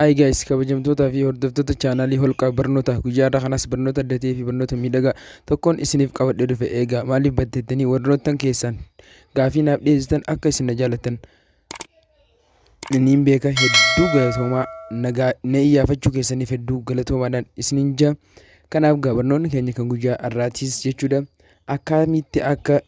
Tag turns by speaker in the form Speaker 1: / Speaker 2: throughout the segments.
Speaker 1: Hi guys, kabajamtootaa fi hordoftoota chaanaalii Holqaa Barnootaa, guyyaa har'aa kanas barnoota adda ta'ee fi barnoota miidhagaa tokkoon isiniif qabadhee dhufe. Eegaa maaliif batteettanii warroottan keessaan gaafii naaf dhiyeessitan akka isin na jaallattan niin beeka. Hedduu galatoomaa, nagaa na iyyaafachuu keessaniif hedduu galatoomaadhaan isiniin jaa. Kanaaf gaa barnoonni keenya kan guyyaa har'aatiis jechuudha akkamitti akka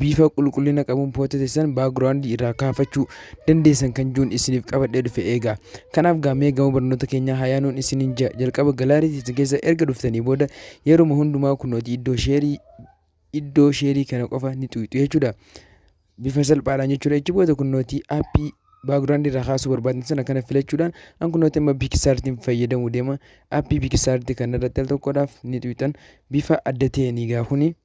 Speaker 1: bifa qulqullina qabuun footoo teessan background irraa kaafachuu dandeessan kan juun isiniif qabadhee dhufe. Eegaa kanaaf gaa mee gama barnoota keenyaa haa yaanuun isiniin jaa. Jalqaba gallery teessan keessa erga dhuftanii booda yeruma hundumaa kunooti iddoo share kana qofa ni tuqxu jechuudha, bifa salphaadhaan jechuudha. Achi booda kunooti app background irraa kaasuu barbaadan sana kana filachuudhaan, an kunooti amma PicsArtiin fayyadamuu deema. App PicsArt kana irratti al tokkodhaaf ni tuqxan. Bifa adda ta'een egaa kuni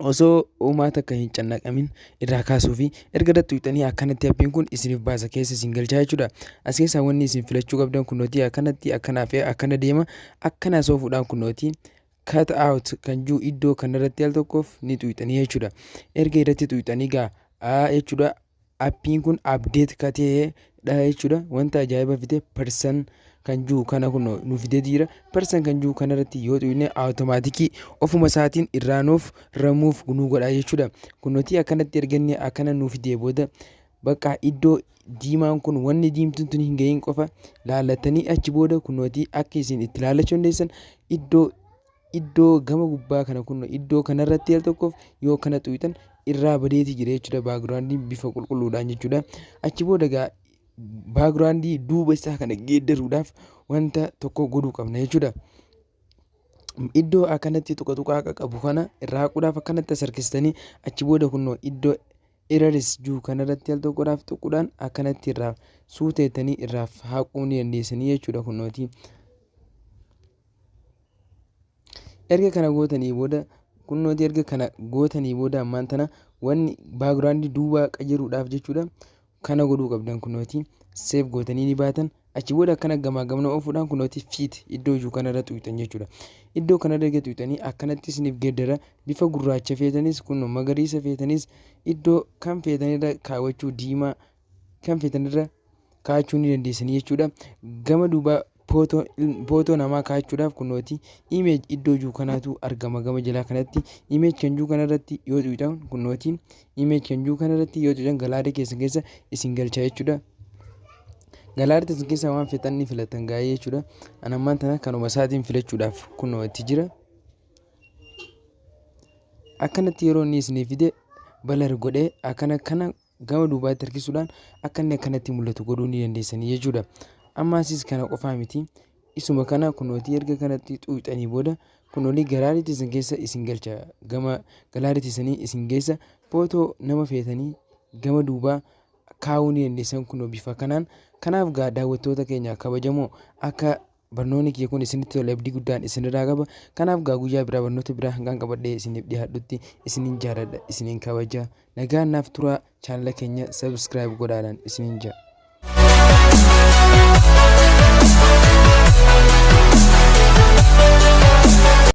Speaker 1: osoo uumaa takka hin cannaqamin irraa kaasuu fi erga irratti tuqxanii akkanatti appiin kun isiniif baasa, keessa isin galchaa jechuudha. As keessaa wanni isin filachuu qabdan kunooti akkanatti akkanaa fi akkana deema. Akkana soofuudhaan kunooti cut out kan jiru iddoo kanarratti al tokkoof ni tuqxanii jechuudha. Erga irratti tuqxanii gaa jechuudha, appiin kun update katee dha jechuudha. Wanta ajaa'iba fide, person kan jiru kana kun nu fidee jira. Person kan jiru kanarratti yoo tuqne automatic ofuma isaatiin irraa nuuf ramuuf nu godha jechuudha. Kunooti akkanatti erganne akkana nu fidee booda, bakka iddoo diimaan kun wanni diimtuun tun hin gahin qofa laallatanii, achi booda kunooti akka isin itti laallachuu dandeessan iddoo gama gubbaa kana kun iddoo kanarratti al tokkoof yoo kana tuqxan irraa badeeti jira jechuudha, backgroundiin bifa qulqulluudhaan jechuudha. Achi booda gaa background duuba isaa kana geeddaruudhaaf wanta tokko godhuu qabna jechuudha. Iddoo akkanatti tuqa tuqaa qabu kana irraa haquudhaaf akkanatti as harkistanii, achi booda kunoo iddoo erase jiru kanarratti al tokkodhaaf tuquudhaan akkanatti irraa suuteetanii irraa haquu ni dandeessanii jechuudha kunooti. Erga kana gootanii booda kunnooti, erga kana gootanii booda ammaan tana wanni background duubaa qajeeluudhaaf jechuudha kana godhuu qabdan. Kunooti save gootanii ni baatan. Achi booda akkana gamaa gamana oofuudhaan kunooti fit iddoo jiru kanarra tuqxan jechuudha. Iddoo kanarra erga tuqxanii akkanatti isiniif geeddara. Bifa gurraacha feetanis, kun magariisa feetanis, iddoo kan feetanirra kaawwachuu, diimaa kan feetanirra kaa'achuu ni dandeessanii jechuudha. Gama duubaa footoo namaa kaa'achuudhaaf kunooti image iddoo jiru kanaatu argama. Gama jalaa kanatti image kan jiru kanarratti yoo tuqxan, kunooti image kan jiru kanarratti yoo tuqxan gallery keessan keessa isin galcha jechuudha. Gallery keessan keessa waan feetan ni filatan gaa'ee jechuudha. An ammaan tana kanuma isaatiin filachuudhaaf kunoo itti jira. Akkanatti yeroo inni isinii fide blur godhee akkana kana gama duubaatti harkisuudhaan akka inni akkanatti mul'atu godhuu ni dandeessanii jechuudha. Ammaasis kana qofaa miti. Isuma kana kunootii erga kanatti xuuxanii booda kunoolii gallery teessan keessa isin galcha. Gama gallery teessanii isin geessa, footoo nama feetanii gama duubaa kaa'uu ni dandeessan kunoo bifa kanaan. Kanaaf gaa daawwattoota keenya kabajamoo, akka barnoonni kiyya kun isinitti tole abdii guddaan isinirraa qaba. Kanaaf gaa guyyaa biraa barnoota biraa hangaan qabadhee isiniif dhiyaadhutti isinin jaaladha, isinin kabaja. Nagaan naaf turaa, chaanala keenya subscribe godhaadhaan isinin jaa.